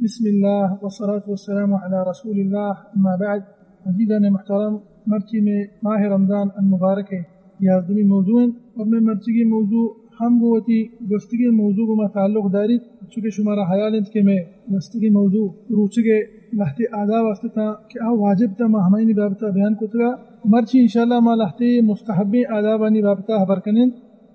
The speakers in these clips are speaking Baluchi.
بسم اللہ والصلاة والسلام علی رسول اللہ، اما بعد۔ عزیزان محترم، مرچی میں ماہ رمضان المبارک ہے، یازدمی موضوع ہیں، اور میں مرچی کی موضوع ہم گو وتی گوستگی موضوع گو ما تعلق داری، چونکہ شمارا خیال انت کہ میں گوستگی موضوع روچگے لہتے آداب است تا کہ آ واجب تا، ما ہمائنی بابتا بیان کتگا۔ مرچی انشاءاللہ ما لہتے مستحبیں آدابانی بابتا خبر کنیں۔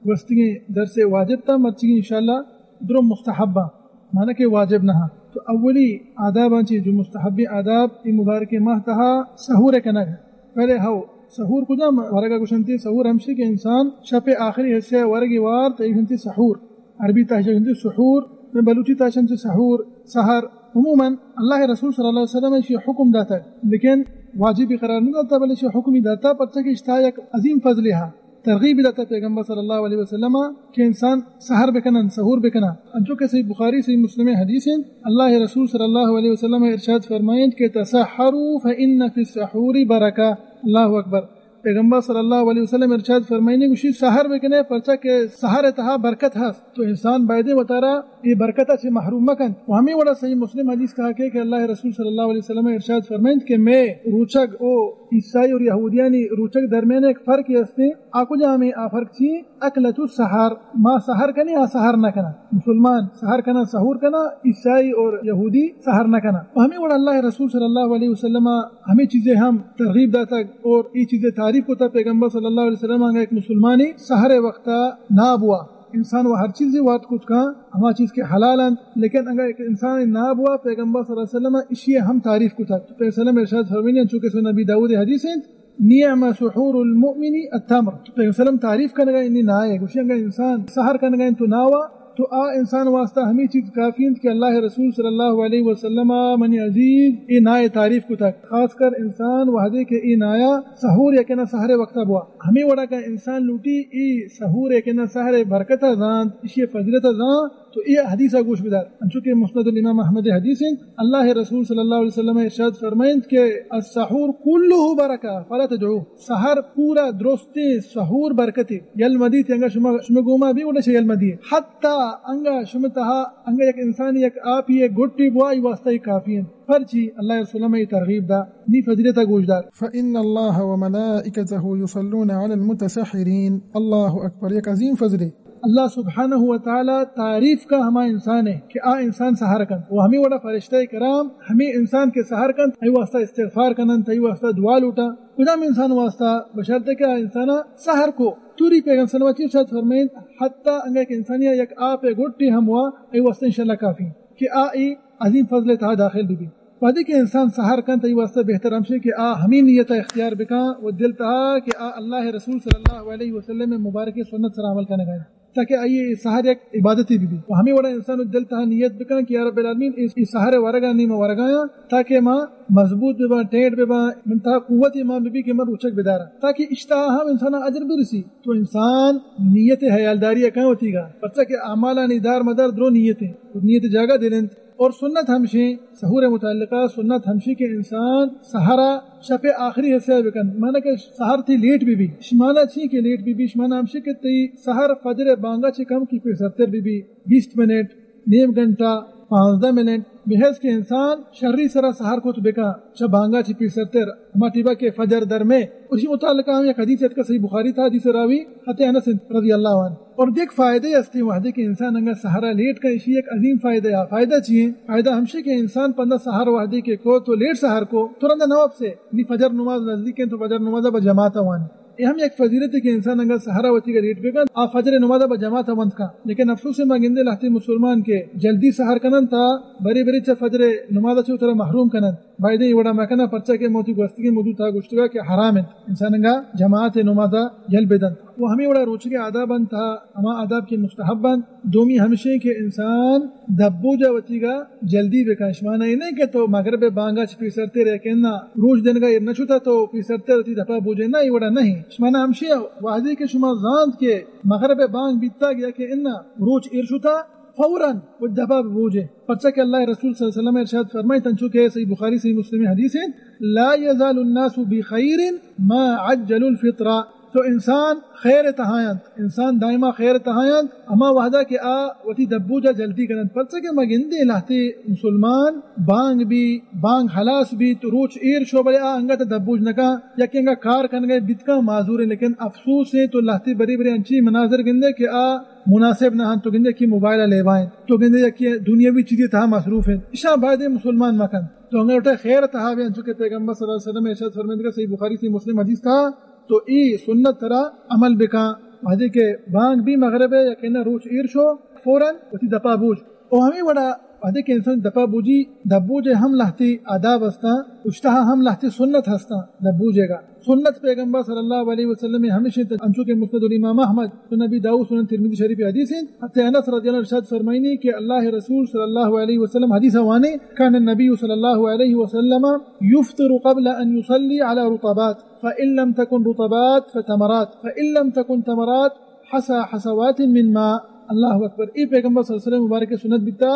گوستگیں درس واجب تا، مرچی انشاءاللہ درو مستحبہ، معنی کہ واجب نہ۔ تو اولی آداباں چی جو مستحبیں آداب ای مبارک ماہ تہا سحور کنگ۔ پہلے ہو، سحور کجام ورگا گوشنتی؟ سحور ہمشی کہ انسان شپ آخری حصے ورگی وار تئی گوشنتی سحور۔ عربی تہا گوشنتی سحور، میں بلوچی تہا گوشنتی سحور، سحر۔ عموماً اللہ رسول صلی اللہ علیہ وسلم ایشی حکم داتا، لیکن واجبی قرار نہ داتا، بلے ایشی حکمی داتا، پرچہ کہ اشتا یک عظیم فضلی ہا۔ ترغیب داتا پیغمبر صلی اللہ علیہ وسلم کہ انسان سحر بکنن، سحور بکنن۔ انچو کہ صحیح بخاری، صحیح مسلم حدیث ہیں، اللہ رسول صلی اللہ علیہ وسلم ارشاد فرمائیں کہ تسحروا فإن في السحور برکہ۔ اللہ اکبر۔ پیغمبر صلی اللہ علیہ وسلم ارشاد فرمائنی گوشی، سحر بکنے، پرچہ کہ سحر تہا برکت ہست۔ تو انسان بایدیں وتارا یہ برکت سے محروم مکن۔ و ہمیں وڑا صحیح مسلم حدیث تہا کہ، کہ اللہ رسول صلی اللہ علیہ وسلم ارشاد فرمائند کہ میں روچگ او عیسائی اور یہودیانی روچگ درمیان ایک فرق ہستے۔ آ کجا ہمیں آ فرق چی؟ اکلت السحر، ما سحر کنی، آ سحر نہ کنا۔ مسلمان سحر کنا، سحور کنا، عیسائی اور یہودی سحر نہ کنا۔ و ہمیں وڑا اللہ رسول صلی اللہ علیہ وسلم ہمیں چیزیں ہم ترغیب داتگ اور یہ چیزیں تعریف کتا پیغمبر صلی اللہ علیہ وسلم، انگا ایک مسلمانی سحر وقتا نابوا، انسان و ہر چیزی وارت کت کن، ہما چیز کہ حلال انت، لیکن انگا ایک انسان نابوا، پیغمبر صلی اللہ علیہ وسلم اشی ہم تعریف کتا۔ تو پیغمبر ارشاد فرمائنی، چونکہ سنن ابی داؤد حدیث انت، نعم سحور المؤمن التمر۔ تو پیغمبر صلی اللہ علیہ وسلم تعریف کنگا انی نائے، گوشی انگا انسان سحر کنگا انت تو ناوا، تو آ انسان واسطہ ہمیں چیز کافی انت کہ اللہ رسول صلی اللہ علیہ وسلم، منی عزیز، اے نائے تعریف کتا۔ خاص کر انسان وہدے کہ اے نایا سحور یکنا سحر وقتا بوا۔ ہمیں وڑا کہ انسان لوٹی اے سحور یکنا سحر برکتا زانت، اشی فضیلتا زانت، تو اے حدیثا گوش بدار۔ انچو کہ مسند الامام احمد حدیث انت، اللہ رسول صلی اللہ علیہ وسلم ارشاد فرمائند کہ السحور کلہ برکہ فلا تدعوہ۔ سحر پورا درستیں سحور برکتے۔ یل مدی تے انگا شما، شما گوما بھی وڑا شے یل مدی۔ حتی انگا شما تہا انگا یک انسانی یک آپی یک گٹی بوائی واسطہ ہی کافی انت۔ پرچی اللہ رسول ہمیں ترغیب دا، نی فضیلتا گوش دار۔ فإن الله وملائكته يصلون على المتسحرين۔ اللہ اکبر، یک عظیم فضلے۔ اللہ سبحانہ و تعالی تعریف کا ہما انسان ہے کہ آ انسان سحر کنت۔ و ہمیں وڑا فرشتہ کرام ہمیں انسان کے سحر کنت، ای واسطہ استغفار کنن، ای واسطہ دعا لوٹا۔ کدام انسان واسطہ؟ بشرط کہ آ انسان سحر کو۔ توری پیغمبر صلی اللہ علیہ وسلم چی ارشاد فرمائیں، حتی انگا ایک انسانی یک آپ گٹی ہم ہوا، ای واسطہ انشاءاللہ کافی کہ آ ای عظیم فضل تہا داخل بی۔ وہدے کہ انسان سحر کنت، ای واسطہ بہتر ہمشے کہ آ ہمیں نیت اختیار بکا و دل تہا کہ آ اللہ رسول صلی اللہ علیہ وسلم مبارک سنت سر عمل کنگا ہے، تاکہ آئی سحر یک عبادتی بی بی۔ و ہمیں وڑا انسان دل تہا نیت بکا کہ یا رب العالمین، اس، اس سحر ورگا نیم ورگایا، تاکہ ما مضبوط ببا، ٹیٹ ببا، من تہا قوت ایمان بی بی کہ من روچک بدارا، تاکہ اشتا ہم انسان اجر برسی۔ تو انسان نیت حیالداری کن وتیگا، پرچہ کہ اعمالانی دار مدار درو نیت ہیں، اور نیت جاگہ دل انت۔ اور سنت ہمشی، سحور متعلقہ سنت ہمشی کہ انسان سحرا شپ آخری حصہ بکن، معنی کہ سحر تھی لیٹ بی بی۔ شمانا چی کہ لیٹ بی بی؟ شمانا ہمشی کہ تئی سحر فجر بانگا چی کم کی پیسرتر بی بی، بیست منٹ، نیم گھنٹہ، پانزدہ منٹ، بحیث کہ انسان شری سرا سحر کت بکن، چہ بانگا چی پیسرتر، ہما ٹیبا کہ فجر در میں۔ اور اسی متعلقہ ہم یک حدیث اتکا صحیح بخاری تہا، حدیث راوی حضرت انس رضی اللہ عنہ۔ اور دیکھ فائدے ہستی وہدے کہ انسان انگا سحرا لیٹ کا، اسی یک عظیم فائدہ ہے۔ فائدہ چی ہے؟ فائدہ ہمشی کہ انسان پندا سحر وہدے کہ کو تو لیٹ سحر کو، تو رندا نواب سے، نی فجر نماز نزدیک ہیں تو فجر نماز با جماعت وانی۔ یہ ہم یک فضیلت ہے کہ انسان انگا سحرا وتی کا لیٹ بکن، آ فجر نماز با جماعت وند کا۔ لیکن افسوس ہے ما گندے لہتے مسلمان کہ جلدی سحر کنن تا بری بری چا فجر نماز چو ترا محروم کنن۔ بایدیں اے وڑا مکناں، پرچا کہ موتی گوستگیں موضوع تہا گوشتگا کہ حرام انت انسان انگا جماعت نمازا یل بدنت۔ و ہمے وڑا روچگے آداب انت تہا ہما آداب کہ مستحب انت۔ دومی ہمشیں کہ انسان دپ بوجا وتیگا جلدی بکن۔ شمانا اے نہ کہ تو مغرب بانگا چہ پیسرتر، کہ انا روچ دنگا ایر نہ شتا تو پیسرتر وتی دپا بوجے، نہ، اے وڑا نہیں۔ شمانا ہمشیں وہدے کہ شما زانت کہ مغرب بانگ بیتگ یا کہ انا روچ ایر شتا، فوراً و دپا بوجے۔ پرچا کہ اللہ رسول صلی اللہ علیہ وسلم ارشاد فرمائیت، انچو کہ صحیح بخاری، صحیح مسلم حدیث ہیں، لا یزال الناس بخیر ما عجلوا الفطر۔ تو انسان خیر تہا انت، انسان دائما خیر تہا انت، ہما وہدا کہ آ وتی دبوجا جلدی کننت۔ پرچہ کہ ما گندیں لہتے مسلمان بانگ بی، بانگ ہلاس بی، تو روچ ایر شو بلے آ انگت دبوج نکاں، یا کہ انگا کار کنگے بیتکاں معذوریں، لیکن افسوس ایں تو لہتے برے برے انچیں مناظر گندے کہ آ مناسب نہ انت۔ تو گندے کہ موبائل لیبا انت، تو گندے یکی دنیاوی چیزے تہا مصروف انت، اشاں بایدیں مسلمان مکن۔ تو انگا لوٹے خیر تہا بے، انچو کہ پیغمبر صلی اللہ علیہ وسلم ارشاد فرمائندگا صحیح بخاری صحیح مسلم حدیث تہا، تو ای سنت سرا عمل بکاں۔ وہدے کہ بانگ بی مغرب ء یا کہ نہ روچ ایر شو، فوراً وتی دپا بوج۔ او ہمیں وڑا وہدے کہ انسان دپا بوجی، دپ بوج ء ہم لہتے آداب ہستاں، اشتہا ہم لہتے سنت ہستاں دپ بوج ء گا۔ سنت پیغمبر صلی اللہ علیہ وسلم ء ہمیش انت، انچو کہ مسند الامام احمد، سنن ابی داؤد، سنن ترمذی شریف ء حدیث انت۔ حضرت انس رضی اللہ عنہ ارشاد فرمائنی کہ اللہ رسول صلی اللہ علیہ وسلم حدیث وانے، کان النبی صلی اللہ علیہ وسلم یفطر قبل ان یصلی علی رطبات۔ فإن لم تكن رطبات فتمرات، فإن لم تكن تمرات حصى حصوات من ماء۔ اللہ اکبر۔ اے پیغمبر صلی اللہ علیہ وسلم مبارک سنت بیتا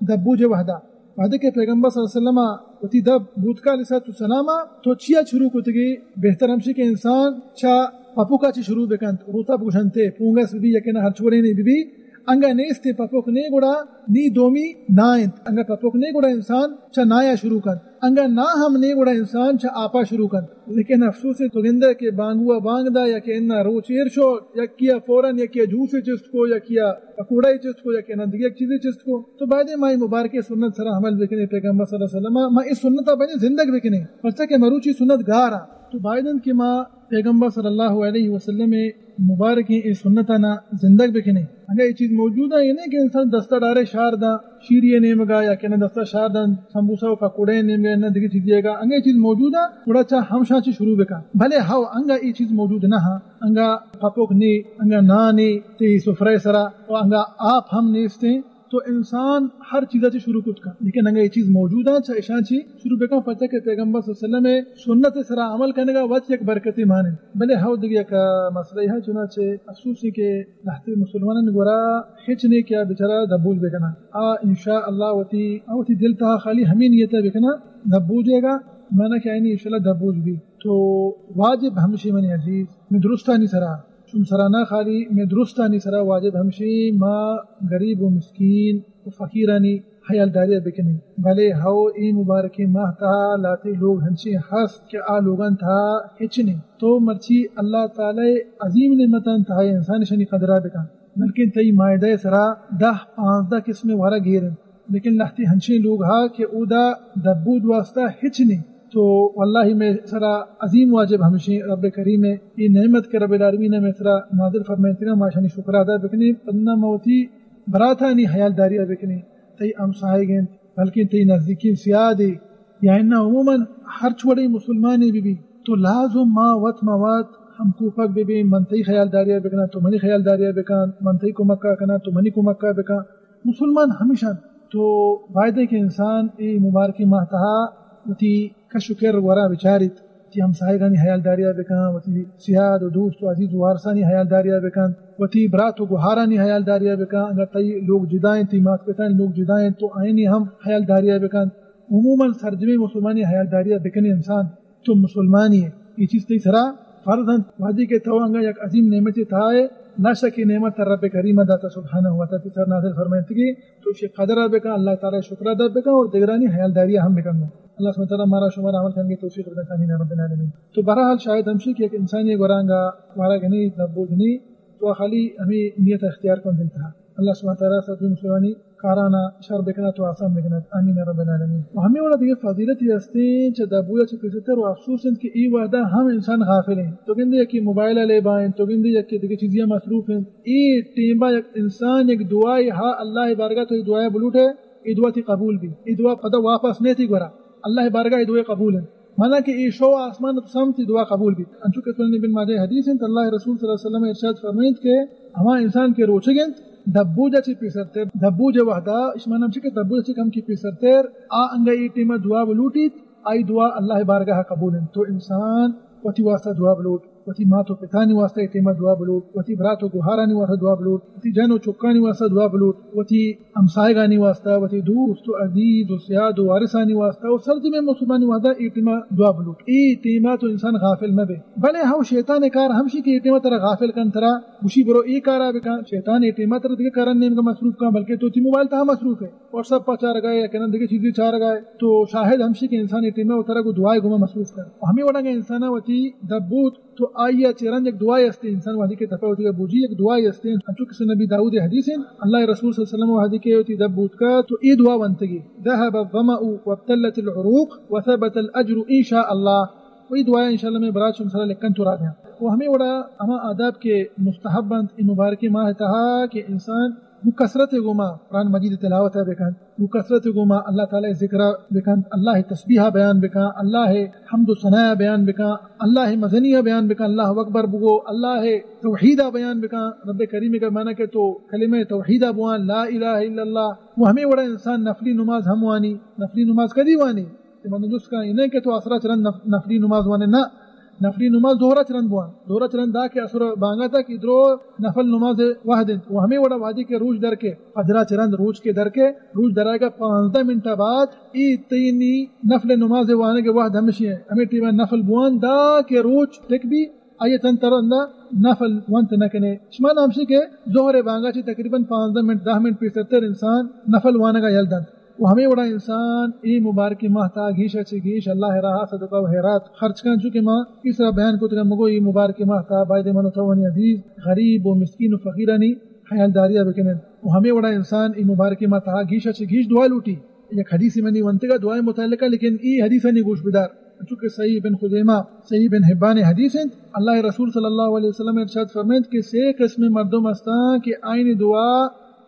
دبوج وحدہ۔ وحدہ کہ پیغمبر صلی اللہ علیہ وسلم وتی دپ بوتکا علیہ الصلوۃ والسلام تو چیا شروع کتگی؟ بہتر ہمشی کہ انسان چا پپوکا چی شروع بکنت، رطب گوشنتے، پونگس بی یا کہ نہ ہر چوڑے نہیں بی، انگا نیست پپوک نے گڑا نی دومی نا انت۔ انگا پپوک نے گڑا انسان چا نایا شروع کنت۔ انگا نا ہم نے گڑا انسان چا آپا شروع کنت۔ لیکن افسوس ہے تو گندے کہ بانگوا بانگ دا یا کہ انا روچ ایر شو، یکیا فوراً یکیا جوس چست کو، یکیا پکوڑا چست کو، یا کہ انا دیگه یک چیزے چست کو۔ تو بایدیں ما اے مبارک سنت سرا عمل بکنیں۔ پیغمبر صلی اللہ علیہ وسلم ما اے سنت بایدیں زندگ بکنیں، پرچہ کہ مروچی سنت گار آ۔ تو بایدیں کہ ما پیغمبر صلی اللہ علیہ وسلم مبارکیں اے سنتانا زندگ بکنیں۔ اگہ اے چیز موجود ہے، یہ نہیں کہ انسان دستا ڈارے شار دا شیری نیمگا یا کہ نہ دستا شار دا سمبوسہ و پکوڑے نیمگا نہ دیگه چیزی گا، اگہ اے چیز موجود ہے، گڑا چا ہمشاں چی شروع بکا۔ بھلے ہو انگا اے چیز موجود نہ ہا، انگا پپوک نی، انگا نانی تی سفرے سرا و انگا آپ ہم نیستیں، تو انسان ہر چیزا چی شروع کت کن، لیکن انگا اے چیز موجود آ، چا اشاں چی شروع بکن، پرچہ کہ پیغمبر صلی اللہ علیہ وسلم سنت سرا عمل کنگا وت یک برکتے مانن۔ بلے ہو دگہ یک مسئلہ ہے، چنانچہ افسوس ہے کہ لہتے مسلمانان گورا ہچ نے کیا بیچارہ دبوج بکنا۔ آ انشاءاللہ وتی، آ وتی دل تہا خالی ہمیں نیت بکنا دبوجے گا، مانا کہ آئینی انشاءاللہ دبوج بی۔ تو واجب ہمشی منی عزیز، میں درستانی سرا چون سرا نہ خالی میں درستانی سرا واجب ہمشی ما غریب و مسکین و فقیرانی حیالداری بکنیں۔ بلے ہو اے مبارکیں ماہ تہا لاتے لوگ ہنچیں ہست کہ آ لوگان تہا ہچ نہیں۔ تو مرچی اللہ تعالی عظیم نعمتان تہا انسان شنی قدرہ بکن، بلکن تئی معاہدہ سرا دہ پانزدہ قسم ورا گیرن۔ لیکن لہتے ہنچیں لوگ ہا کہ اودا دبوج واسطہ ہچ نہیں۔ تو واللہ میں سرا عظیم واجب ہمشیں رب کریم اے نعمت کہ رب العالمین میں سرا نازل فرمائنتگا، ما شانی شکر ادا بکنیں، پدنا ما وتی براتانی حیالداری بکنیں، تئی ہمساہگ انت، بلکن تئی نزدیکیں سیادے یا انا عموماً ہر چوڑے مسلمانے بی بی، تو لازم ما وت ما وت ہم کوپگ بہ بیں، من تئی خیالداری ء بکناں، تو منی خیالداری ء بکن، من تئی کمک ء کناں، تو منی کمک ء بکن۔ مسلمان ہمیش انت۔ تو بایدیں کہ انسان اے مبارکیں ماہ تہا وتی کش و کر ورا بچاریت، وتی ہمساہگانی حیالداری ء بکن، وتی سیاد و دوست و عزیز و وارسانی حیالداری ء بکن، وتی برات و گہارانی حیالداری ء بکن۔ اگر تئی لوگ جدا انت، تئی مات پتانی لوگ جدا انت، تو آیانی ہم حیالداری ء بکن۔ عموماً سرجمیں مسلمانی حیالداری ء بکنی انسان۔ تو مسلمانی ئے، اے چیز تئی سرا فرض انت۔ وہدے کہ تو انگا یک عظیم نعمتے تہا ئے، نہ شک اے نعمت ترا رب کریم ء داتا سبحانہ و تعالی تئی سر نازل فرمائنتگی، تو اشی قدر ء بکن، اللہ تعالی شکر ادا بکن اور دگرانی حیالداری ء ہم بکن۔ اللہ سبحانہ و تعالی مارا شمارا عمل کنگی توفیق بدن، آمین رب العالمین۔ تو بہرحال شاید ہمشی کہ یک انسانی گورا انگا وارگ نی، دبوج نی، تو خالی ہمیں نیت اختیار کن دل تہا۔ اللہ سبحانہ تعالی سبھی مسلمانی کارانا شر بکنات و آسان بکنات۔ آمین رب العالمین۔ و ہمیں وڑا دیگه فضیلتی ہستیں چہ دبویا چہ پیسرتر و افسوس انت کہ ای وحدہ ہم انسان غافل ہیں۔ تو گندے یکی موبائل لیبا ہیں، تو گندے یکی دیگه چیزیا مصروف ہیں۔ ای ٹیمبا یک انسان یک دعائی ہا اللہ بارگاہ تو ای دعایا بلوٹے، ای دعا تی قبول بی۔ ای دعا پدا واپس نیتی گورا۔ اللہ بارگاہ ای دعا قبول ہیں۔ مانا کہ اے شو آسمان تو سمت دعا قبول بیت۔ انچو کہ سنن ابن ماجہ حدیث انت، اللہ رسول صلی اللہ علیہ وسلم ارشاد فرمائیت کہ ہما انسان کہ روچگ انت، دبوجا چہ پیسرتر، دبوج وحدا، اش مانا ہمچی کہ دبوجا چہ کم کی پیسرتر، آ انگا اے ٹیما دعا بلوٹیت، آئی دعا اللہ بارگاہ قبول انت۔ تو انسان وتی واسطہ دعا بلوٹ۔ وتی مات و پتانی واسطہ اے ٹیما دعا بلوٹ، وتی برات و گوہارانی واسطہ دعا بلوٹ، وتی جن و چکانی واسطہ دعا بلوٹ، وتی ہمساہگانی واسطہ، وتی دوست و عزیز و سیاد و وارثانی واسطہ و سرجمیں مسلمانی واسطہ اے ٹیما دعا بلوٹ۔ اے ٹیما تو انسان غافل مہ بے۔ بلے ہو شیطان کار ہمشی کہ اے ٹیما ترا غافل کن، ترا گوشی برو اے کارا بکن، شیطان اے ٹیما ترا دگہ کارانی نیمگا مصروف کن، بلکہ تو تی موبائل تہا مصروف ہے، واٹس ایپ پا چارگا ہے یا کنا دگہ چیزی چارگا ہے۔ تو شاہد ہمشی کہ انسان اے ٹیما و ترا گو دعائے گوما مصروف کن۔ و ہمیں وڑا اگاں انسانا وتی دپ بوت تو آئی ء چہ رند یک دعائے است، انسان وہدی کہ دپا وتی بوجی یک دعائے است، انچو کہ سنن نبی داؤد حدیث ہیں، اللہ رسول صلی اللہ علیہ وسلم وہدی کہ وتی دپ بوتکا تو اے دعا ونتگی، ذهب الظمأ وابتلت العروق وثبت الأجر إن شاء الله۔ وہی دعا انشاءاللہ میں برات شم سرا لکھن تو را دیاں۔ و ہمیں وڑا ہما آداب کہ مستحب انت اے مبارکیں ماہ تہا کہ انسان گوں کثرت گوما قرآن مجید تلاوت بکن، گوں کثرت گوما اللہ تعالی ذکر بکن، اللہ تسبیح بیان بکن، اللہ حمد و ثنا بیان بکن، اللہ مزنی بیان بکن، اللہ اکبر بگو، اللہ توحید بیان بکن۔ رب کریم کا معنی کہ تو کلمہ توحید بوان، لا الہ الا اللہ۔ و ہمیں وڑا انسان نفلی نماز ہم وانی۔ نفلی نماز کدی وانی؟ کہ من جست کن، انہیں کہ تو عصرا چرند نف-، نفلی نماز وانے، نہ، نفلی نماز ظہرا چرند بوان، ظہرا چرند دا کہ عصر بانگا تک ادرو نفل نماز وہد انت۔ و ہمیں وڑا وہدی کہ روچ در کے، فجرا چرند روچ کے در کے، روچ درائے گا پانزدہ منٹ بعد، ای تینی نفل نماز وانے کے وہد ہمشی ہے۔ ہمیں ٹیمہ نفل بوان دا کہ روچ تک بھی آئی تن تر اندا نفل وانت نہ کنے۔ شما نامشی کہ ظہر بانگا چی تقریباً پانزدہ منٹ، دہ منٹ پیسرتر انسان نفل وانگا یل دنت۔ و ہمیں وڑا انسان اے مبارکیں ماہ تا گیش چہ گیش اللہ راہ صدقہ و خیرات خرچ کن، چونکہ ما اس را بیان کتگا مگو اے مبارکیں ماہ تا باید من و توانی عزیز غریب و مسکین و فقیرانی خیالداریا بکنن۔ و ہمیں وڑا انسان اے مبارکیں ماہ تا گیش چہ گیش دعا لوٹی۔ یک حدیث منی ونتگا دعائے متعلقہ، لیکن اے حدیث نی گوش بدار۔ چونکہ صحیح ابن خزیمہ، صحیح ابن حبان حدیث انت، اللہ رسول صلی اللہ علیہ وسلم ارشاد فرمائنت کہ سے قسم مردم ہستاں کہ آئین دعا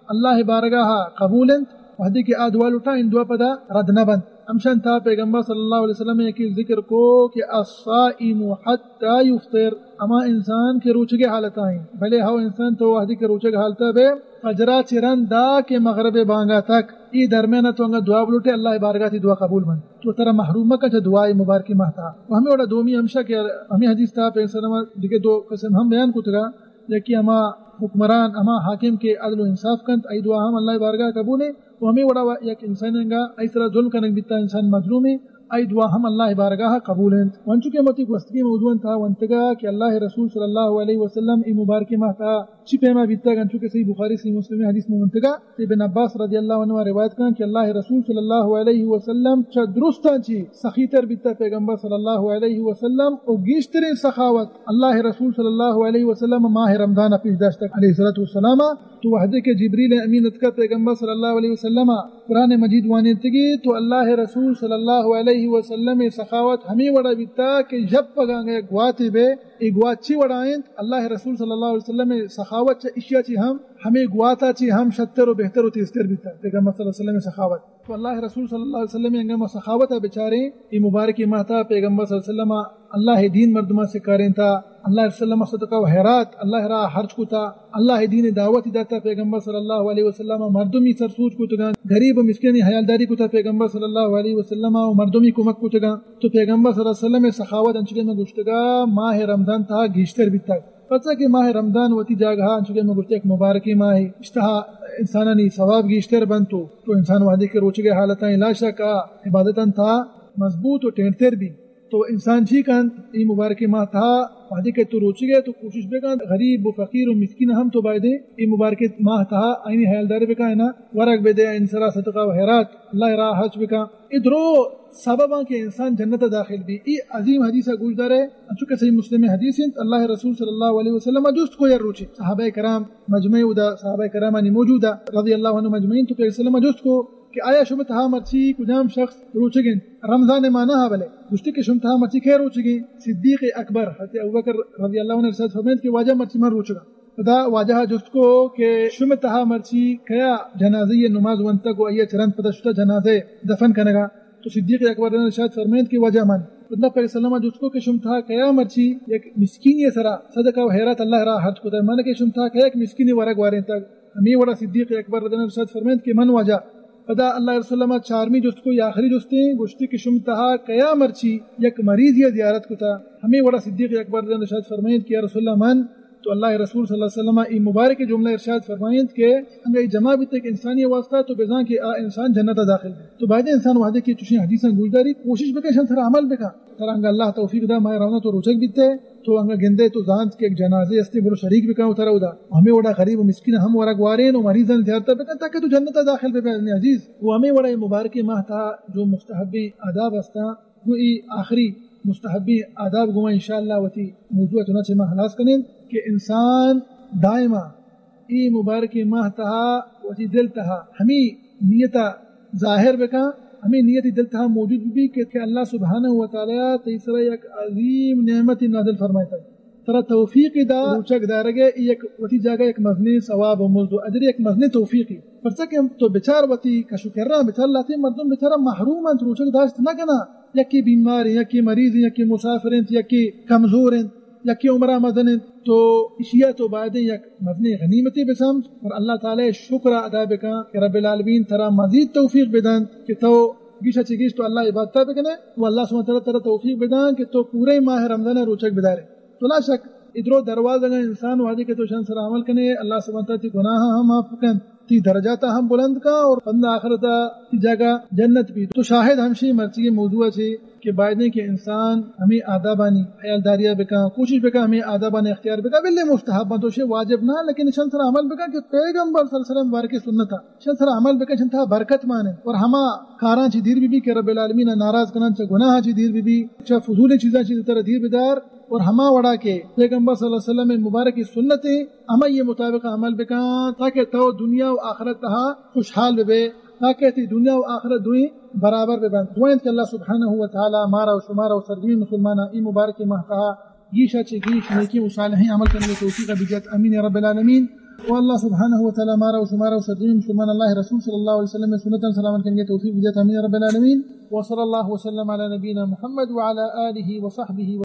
اللہ بارگاہ قبول انت، وہدے کہ آ دعا لوٹا، ان دعا پدا رد نہ بنت۔ ہمشان تا پیغمبر صلی اللہ علیہ وسلم یکی ذکر کو کہ الصائم حتی یفطر، ہما انسان کہ روچگے حالتا ہیں، بلے ہو انسان تو وہدے کہ روچگ حالتا بے، فجرا چرن دا کہ مغرب بانگا تک، ای درمیان تو انگا دعا بلوٹے، اللہ بارگاہ تی دعا قبول بنت۔ تو ترا محروم مکن چہ دعائے مبارکی ماہ تا۔ و ہمیں وڑا دومی ہمشہ کہ ہمیں حدیث تا پیغمبر صلی اللہ علیہ وسلم دگہ دو قسم ہم بیان کتگا، یکی ہما حکمران، ہما حاکم کہ عدل و انصاف کنت، ای دعا ہم اللہ بارگاہ قبول ہے۔ و ہمیں وڑا یک انسان انگا ای سرا ظلم کنگ بیتا، انسان مظلوم ہے، ای دعا ہم اللہ بارگاہ قبول انت۔ و انچو کہ ہم وتی گوستگی موضوع تا ونتگا کہ اللہ رسول صلی اللہ علیہ وسلم ای مبارکی ماہ تا چی پیما بیتگ، انچو کہ صحیح بخاری، صحیح مسلم حدیث میں ونتگا، ابن عباس رضی اللہ عنہ روایت کن کہ اللہ رسول صلی اللہ علیہ وسلم چہ درستاں چی سخی تر بیتا پیغمبر صلی اللہ علیہ وسلم، و گیشترین سخاوت اللہ رسول صلی اللہ علیہ وسلم ماہ رمضان پیش داشتگ علیہ الصلوۃ والسلام۔ تو وہدے کہ جبریل امین اتکا پیغمبر صلی اللہ علیہ وسلم قرآن مجید وانینتگی، تو اللہ رسول صلی اللہ علیہ وسلم سخاوت ہمیں وڑا بیتا کہ ژپ پگانگے گواتے بے، ای گوات چی وڑا انت؟ اللہ رسول صلی اللہ علیہ وسلم سخاوت چہ اشیا چی ہم، ہمیں گواتا چی ہم شتر و بہتر و تیزتر بیتا۔ پیغمبر صلی اللہ علیہ وسلم سخاوت۔ تو اللہ رسول صلی اللہ علیہ وسلم انگا ما سخاوت بچاریں، ای مبارکی ماہ تا پیغمبر صلی اللہ علیہ وسلم اللہ دین مردماں سکارینتا، اللہ رسول صدقہ و خیرات اللہ راہ خرچ کتا، اللہ دین دعوت داتا پیغمبر صلی اللہ علیہ وسلم، مردمی سر سوج کتگان، غریب و مسکینی حیالداری کتا پیغمبر صلی اللہ علیہ وسلم، و مردمی کمک کتگان۔ تو پیغمبر صلی اللہ علیہ وسلم سخاوت انچکہ میں گشتگا ماہ رمضان تہا گیشتر بیتگ۔ پرچا کہ ماہ رمضان وتی جاگہا انچکہ میں گشتگ یک مبارکی ماہ، اشتہا انسانانی ثواب گیشتر بنت و تو انسان وہدے کہ روچگے حالتاں لا شک آ عبادتاں تہا مضبوط و ٹینڈتر بی۔ تو انسان چی کنت، ای مبارکیں ماہ تہا وہدے کہ تو روچگے تو کوشش بکن، غریب و فقیر و مسکین ہم تو بایدے ای مبارکیں ماہ تہا آئینی حیالداری بکن، اینا ورگ بدے، ان سرا صدقہ و خیرات اللہ راہ خرچ بکن۔ ای درو سبباں کہ انسان جنت داخل بی۔ ای عظیم حدیث گوش دارے، انچو کہ صحیح مسلم حدیث انت، اللہ رسول صلی اللہ علیہ وسلم جست کو یا روچے، صحابہ کرام مجمع ادا، صحابہ کرامانی موجودا رضی اللہ عنہم اجمعین، تو پیغمبر صلی اللہ علیہ وسلم جست کو کہ آیا شمئے تہا مرچی کجام شخص روچگ انت؟ رمضان ماہ نہ بلے۔ گوشتی کہ شمئے تہا مرچی کئے روچگ انت؟ صدیق اکبر، حضرت ابوبکر رضی اللہ عنہ ارشاد فرمائنت کہ واجہ مرچی من روچگاں۔ پدا واجہ جست کو کہ شمئے تہا مرچی کیا جنازہ نماز ونتگ و آئی چرند پدا شتا جنازہ دفن کنگا؟ تو صدیق اکبر ارشاد فرمائنت کہ واجہ من۔ پدا پیغمبر صلی اللہ علیہ وسلم جست کو کہ شمئے تہا کیا مرچی یک مسکینی سرا صدقہ و خیرات اللہ راہ خرچ کتا؟ من کہ شمئے تہا کیا یک مسکینی ورگ وارینتگ؟ ہمیں وڑا صدیق اکبر رضی اللہ عنہ ارشاد فرمائنت کہ من واجہ۔ پدا اللہ رسول اللہ ما چارمی جست کو، یا آخری جستیں، گوشتی کہ شم تہا کیا مرچی یک مریضی زیارت کتا؟ ہمیں وڑا صدیق اکبر رضی اللہ عنہ ارشاد فرمائیت کہ یا رسول اللہ من۔ تو اللہ رسول صلی اللہ علیہ وسلم ای مبارک جملہ ارشاد فرمائیت کہ انگا ای جمع بیتے کہ انسانی واسطہ تو بزان کہ آ انسان جنت داخل بی۔ تو باید انسان وحدے کہ چشیں حدیثاں گوش داری، کوشش بکن شان سر عمل بکن۔ ترا انگا اللہ توفیق دا، ماہ رمضان تو روچگ بیتے، تو انگا گندے تو زانت کہ ایک جنازے استے، برو شریک بکن و ترا ادا۔ ہمیں وڑا غریب و مسکین ہم ورگ وارین و مریضاں زیارت بکن تاکہ تو جنت داخل بے، عزیز۔ و ہمیں وڑا یہ مبارک ماہ تا جو مستحبیں آداب استا، گو ای آخری مستحبیں آداب گو ما انشاءاللہ وتی موضوع چنا چے ما خلاص کنیں کہ انسان دائما ای مبارک ماہ تہا وتی دل تہا ہمیں نیتا ظاہر بکا، ہمیں نیتی دل تہا موجود بی کہ، کہ اللہ سبحانہ و تعالی تئی سرا یک عظیم نعمت نازل فرمائیتا، ترا توفیق دا روچگ دارگے، ای یک وتی جاگہ یک مزنیں ثواب و مزد و اجر، یک مزنیں توفیقی۔ پرچا کہ تو بچار وتی کش و کرا، بچار لاتے مردم بچارا محروم انت، روچگ داشت نہ کنا، یکی بیمار انت، یکی مریض انت، یکی مسافر انت، یکی کمزور انت، یکی عمرہ مزن انت، تو اشیا تو باید یک مزنیں غنیمتے بسمجھ اور اللہ تعالی شکر ادا بکن کہ رب العالمین ترا مزید توفیق بدنت کہ تو گیشا چہ گیش تو اللہ عبادتا بکنے و اللہ سبحانہ تعالی ترا توفیق بدن کہ تو پورے ماہ رمضان روچگ بدارے۔ تو لا شک ادرو دروازگا انسان وہدے کہ تو شان سر عمل کنے، اللہ سبحانہ تعالی تی گناہ ہم معاف بکن، تی درجات ہم بلند کا اور بندہ آخرت تی جگہ جنت بی۔ تو شاہد ہمشی مرچی موضوع چے کہ بایدیں کہ انسان ہمیں آدابانی خیالداریا بکن، کوشش بکن ہمیں آدابانی اختیار بکن، بلے مستحب انت، تو شے واجب نہ، لیکن شان سر عمل بکن کہ پیغمبر صلی اللہ علیہ وسلم بارک سنتا شان سر عمل بکن، شان تہا برکت مانے اور ہما کاراں چی دیر بی بی کہ رب العالمین ناراض کنن، چہ گناہ چی دیر بی بی، چہ فضول چیزاں چی ترا دیر بدار۔ اور ہما وڑا کہ پیغمبر صلی اللہ علیہ وسلم مبارک سنت ہیں، ہما یہ مطابق عمل بکن تاکہ تو دنیا و آخرت تہا خوشحال بے، تاکہ تی دنیا و آخرت دوئیں برابر بے بند۔ دعائیں کہ اللہ سبحانہ و تعالی مارا و شمارا و سرجمیں مسلماناں ای مبارک ماہ تہا گیشا چہ گیش نیکی و صالحیں عمل کنگے توفیق بجت، امین یا رب العالمین۔ و اللہ سبحانہ و تعالی مارا و شمارا و سرجمیں مسلمان اللہ رسول صلی اللہ علیہ وسلم سنتاں سلامت کنگے توفیق بجت، امین یا رب العالمین۔ وصلی اللہ وسلم علی نبینا محمد وعلی آلہ وصحبہ